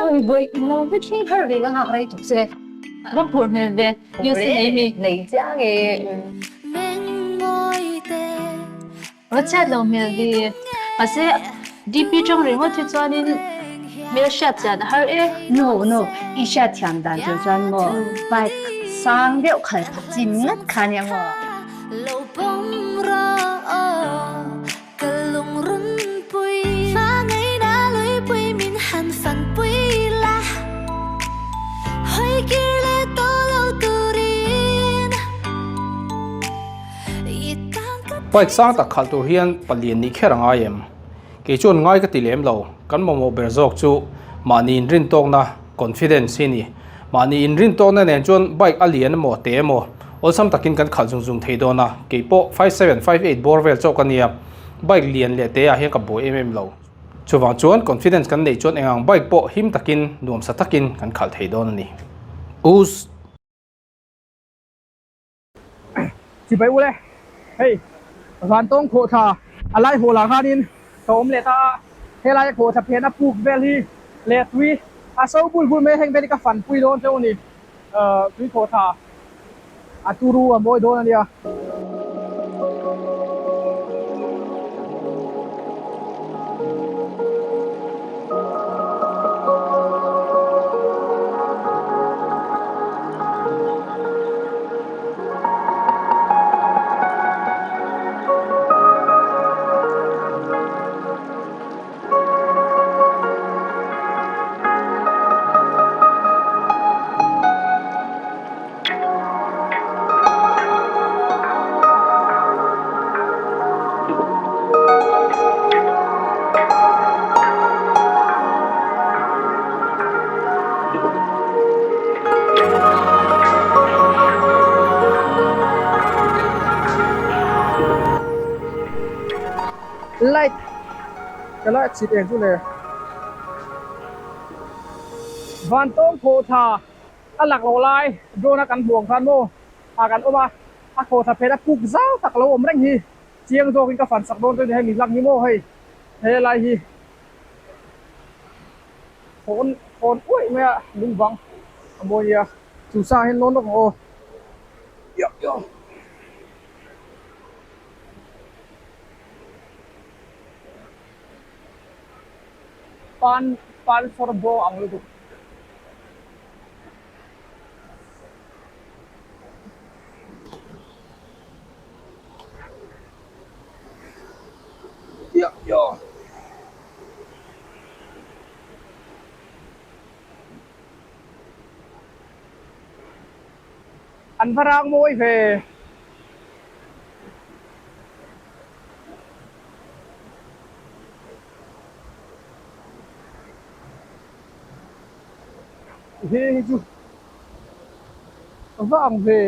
Oi bawih lo va thleng har ve ka nghak rei tuk che. Va phur hmel ve news i nei mi. Nei chiang e. Va chhiat lo hmel ve. Mahse DP tang ringawt hi chuanin hmel hriat chian a har e. No no i hriat thiam dan tur chuan maw bike sang deuh khal phak chi ngat kha nia maw. Bike sang tak khalh tur hian palian nih kher a ngai em? Kei chuan ngai ka ti lem lo, kan mamawh ber zawk chu mahni inrintawkna, confidence, hi a ni. Mahni inrintawkna nen chuan bike a lian emaw te emaw awlsam takin kan khalh zung zung thei dawn a, kei pawh 5758 bawr vel chauh ka nia, bike lian leh te ah hian ka buai em em lo. Chuvang chuan confidence kan neih chuan engang bike pawh him takin nuamsa takin kan khalh thei dawn a ni. Us. Chibai ule, hei Vantawng khawhthla a lai hawl ah khanin ka awm leh ta a, helai khawhthla phen a puk vel hi leh tui a so bul bul mai a, heng vel hi ka fan pui dawn chauh a ni, tui khawhthla a turu a mawi dawn a nia. Light ka la chhit eng chu le Vantawng khawhthla a lak loh lai drone a kan hmuh ang khan maw ah kan awm a a khawhthla phen a puk zau tak lo awm reng hi chiang zawkin ka fan sak dawn chu a ni hei mi lang hi maw hei helai hi. Thawn thawn uaih mai a lung bang a mawi nia chu sa hian lawn lawk ang aw yoh yoh. Pan pan fawr bawng ang lutuk. Yoh yoh. An va rang mawi ve. He hi chu va ang ve.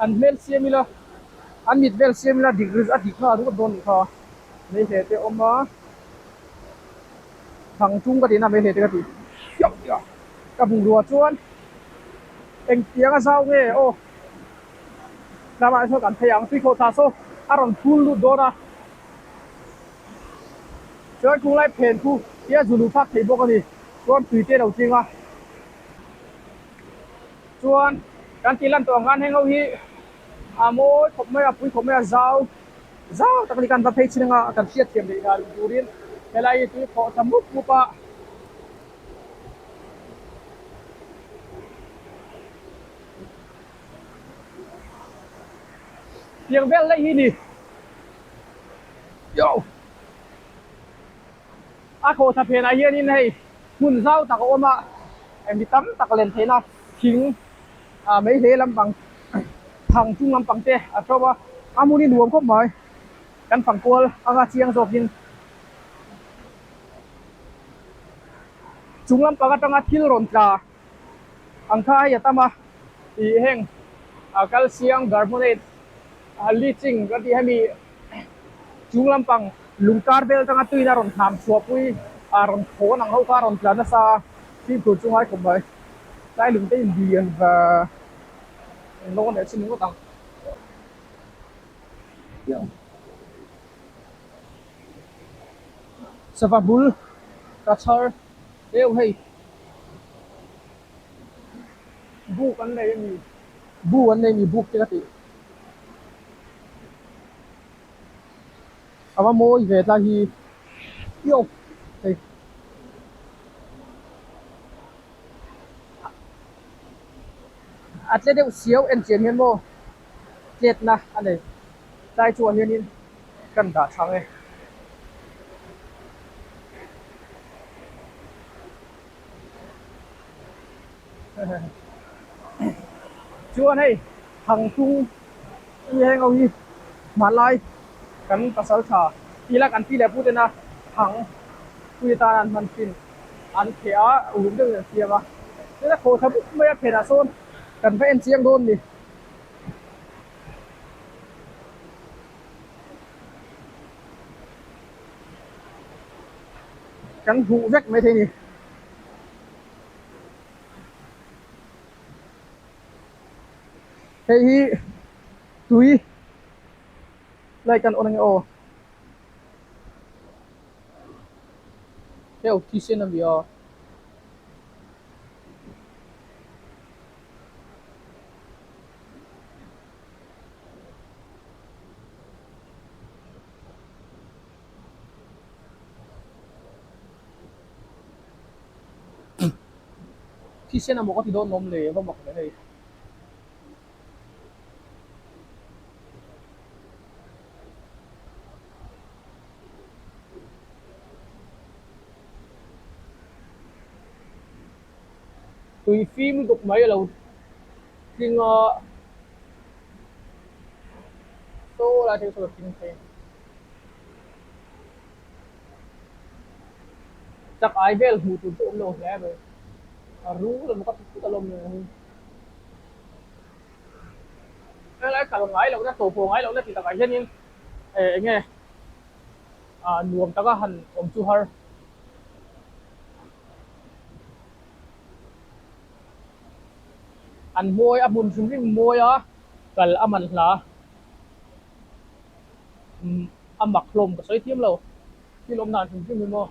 An hmel siam ila, an mit vel siam ila dik a dik nghal ringawt dawn nih kha. Meihle te a awm a, thang tung ka tihna meihle te ka tih chiah chiah a. Ka bungrua chuan engtiang a zau nge aw tlangah chuan kan phei ang tuikhawh thla saw a rawn phul lut dawn a. Chuan khunglai phen khu hi a zulu phak thei bawk a ni, chuan tui te a lo tling a. Chuan kan tih lan tawh ang khan heng ho hi a mawi khawp mai a, pui khawp mai a, zau zau tak a ni. Kan va phei chin anga kan hriat thiam leh dan turin helai hi tui khawh tha mup mup a. Tiang vel daih hi ni. Yo! A khawhthla phenah hianin hei hmun zau tak a awm a, mi tam tak len theihna thing ah mai hle lampang thang chung lampang te a hro a, a hmun hi nuam khawp mai kan fang kual anga chiang zawkin chung lampang atanga thil rawn tla ang kha hei a tam a, ih heng calcium carbonate leaching kan tih hemi chung lampang lung kar vel atanga tuin a rawn hnam chhuah pui a rawn thawn ang ho kha a rawn tla nasa a fimkhur chu ngai khawp mai tlai lung te in lian va englo a neih chin ngawt ang. Sava bul ka chhar deuh hei buk an nei a ni bu an nei a ni buk te ka tih a va mawi ve tlai hi ioh hei. A tle deuh siau en chian hian maw tletna a nei tlai chuah hianin kan dah thang e. Chuan hei thangtung mi heng ho hi hmanlai kan pasal tha tila kan pi leh pu tena thang pui atana an hman thin an kheh a uluk deuhin an siam a chuan a thaw tha buk mai a phenah sawn kan va en chiang dawn ni. Kan huh vek maithei a ni. Hei hi tui lai kan on ange aw. Hei thisen a ni a. Thisen amaw ka ti dawn awm le va mak ve hei. Tui fim lutuk mai a lo tling a saw lai te saw a tling thei. Chak ai vel hmuh tur chu awm lo hle mai a rul emaw ka ti thut alawm le hi. Helai kal ngai lohna tawh pawh ngai lohna tih takah hianin eh eng nge ah nuam taka han awm chu har. An mawi a hmun hrim hrim mawi a kal a man hla. A mak hlawm ka sawi thiam lo thil awm dan hrim hrim hi maw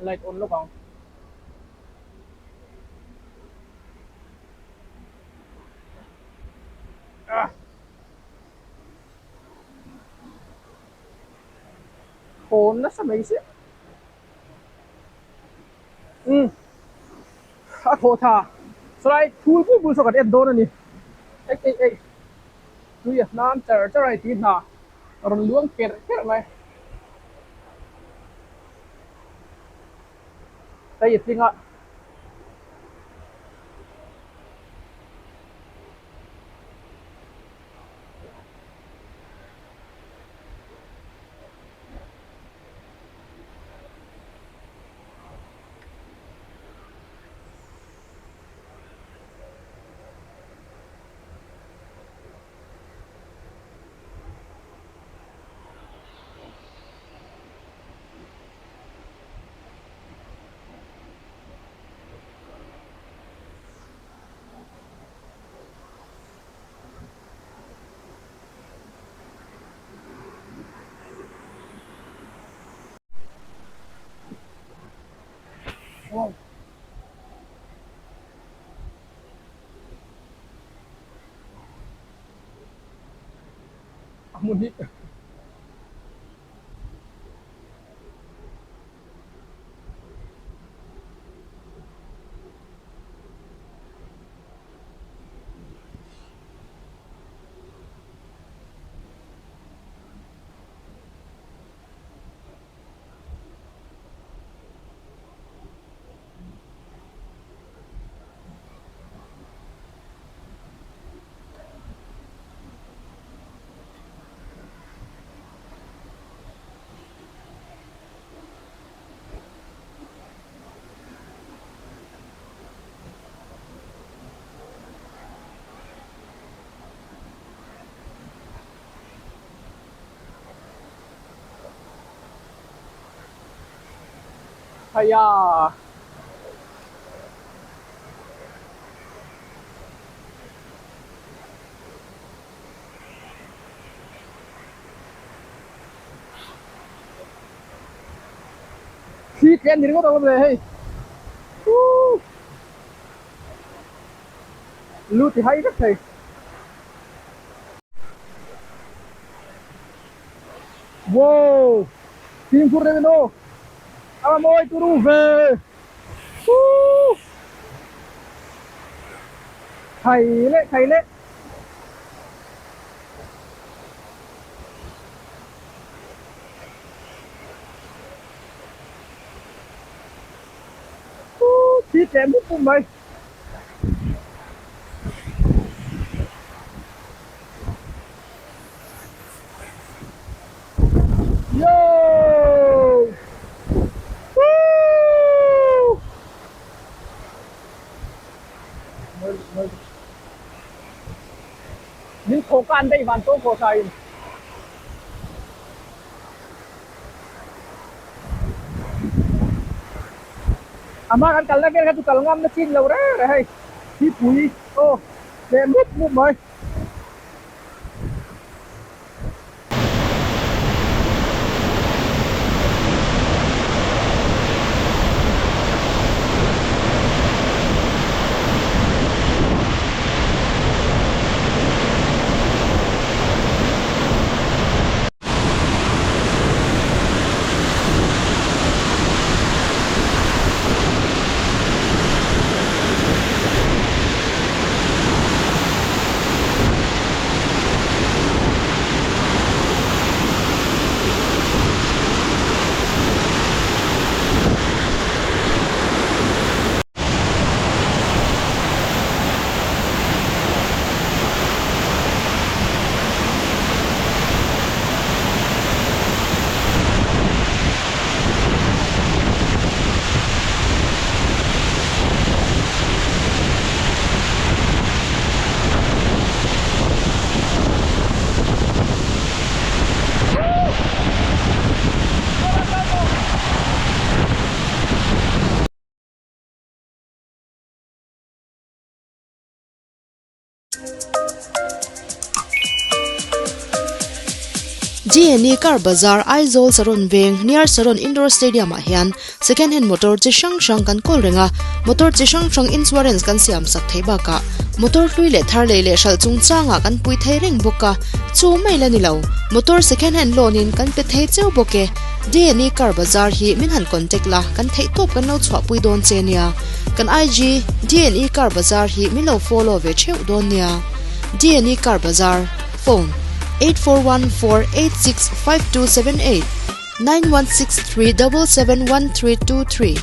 light on lawk ang. Thawn nasa mai si umm a thaw tha sawlai phul pui pui saw kan en dawn a ni ei ei ei tui a hnan char char a ni tui hna a rawn luang kerh kerh mai hei a tling a. Wow. A hmun hi Haiya. Thli tlem ni ringawt ang le hei. Woo! Lu ti hai vek thei. Wow! Fimkhur deuh in aw. A mawi turu ve. Woo! Khai leh khai leh. Thi tlem mup mup mai. Yo! Woo! Min thaw kan daih van tawng khawh tha in. A hma kan kalna vel kha chu kal ngam na chin lo reng reng hei thipui aw leh mup mup mai. GNE Car Bazar Aizawl Saron Veng near Saron Indoor Stadium ah hian second hand motor chi hrang hrang kan kawl reng a, motor chi hrang hrang insurance kan siam sak theih bakah motor hlui leh thar lei leh hralh chungchangah kan pui thei reng bawk a, chu mai la ni lo motor second hand loan in kan pe thei cheu bawk e. DNE Car Bazar hi min han contact la kan theih tawp kan lo chhuahpui dawn che nia. Kan IG DNE Car Bazar hi min lo follow ve theuh dawn nia. DNE Car Bazar, Phone, 8414865278, 9163771323.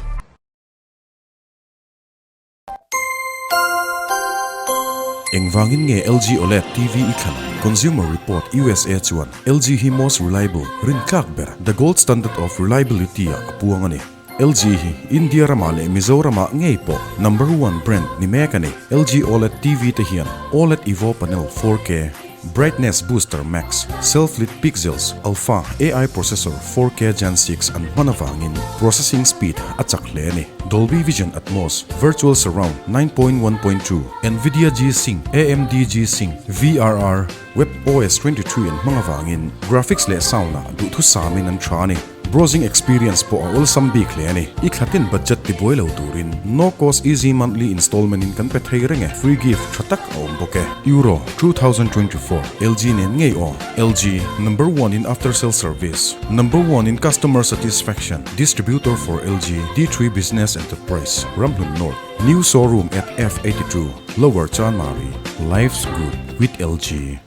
Engvangin nge LG OLED TV i thlan ang? Consumer Report USA chuan LG hi most reliable, rintlak ber, the gold standard of reliability ah a puang a ni. LG hi India ramah leh Mizoramah ngei pawh number one brand ni mek a ni. LG OLED TV te hian OLED Evo panel 4K, Brightness Booster Max, Self-Lit Pixels, Alpha AI Processor 4K Gen 6 an hman avangin processing speed a chak hle a ni. Dolby Vision Atmos, Virtual Surround 9.1.2, Nvidia G-Sync, AMD G-Sync, VRR, WebOS 23 an hmang avangin graphics leh sound-ah duhthusamin an tha a ni. Browsing experience pawh a awlsam bik hle a ni. I thlatin budget ti buai lo turin no cost easy monthly installment in kan pe thei reng e. Free gift tha tak a awm bawk e. Euro 2024 LG nen ngei aw. LG, number one in after sale service, number one in customer satisfaction, distributor for LG, D3 Business Enterprise, Ramhlun North, new showroom at F82, Lower Chanmari, life's good with LG.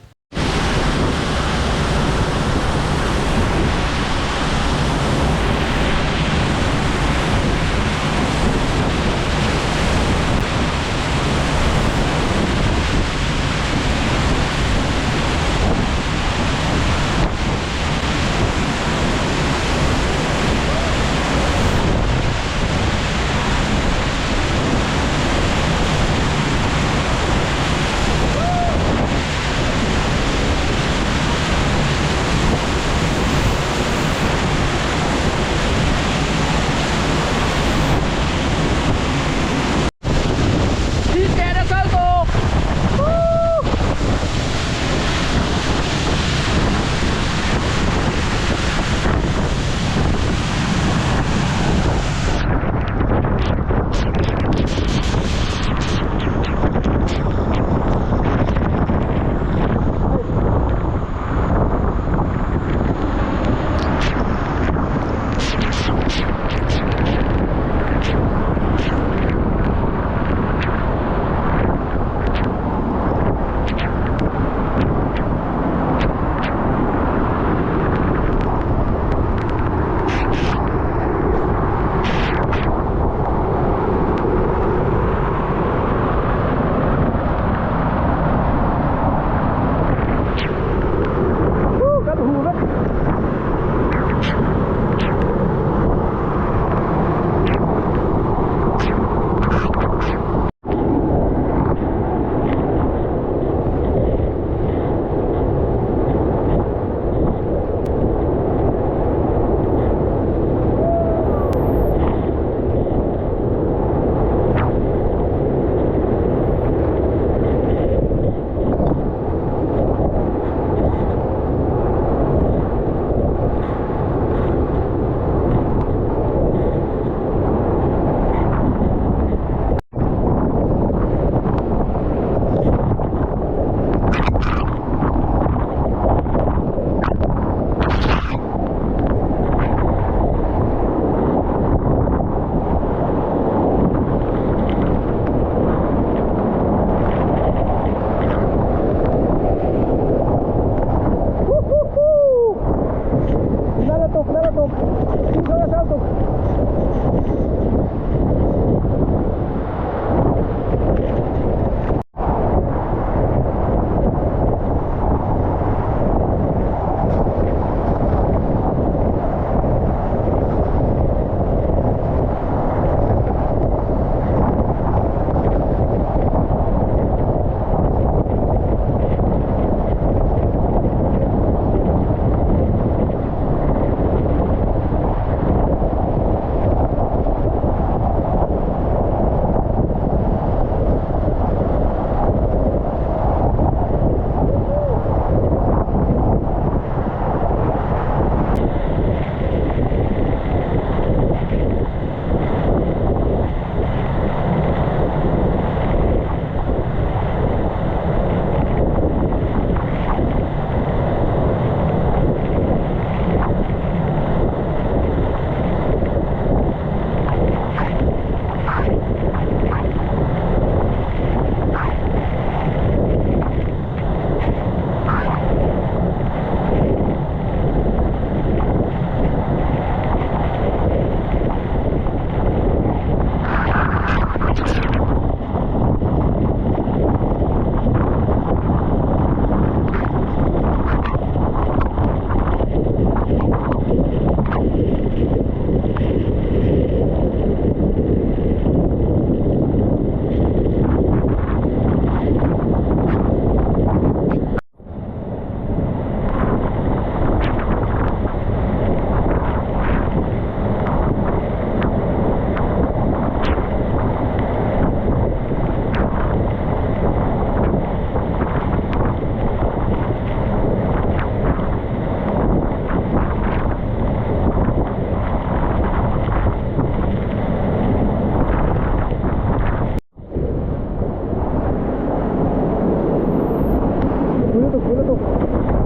lutuk pui lutuk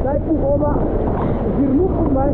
tlai puk a awm a vir mup mup mai.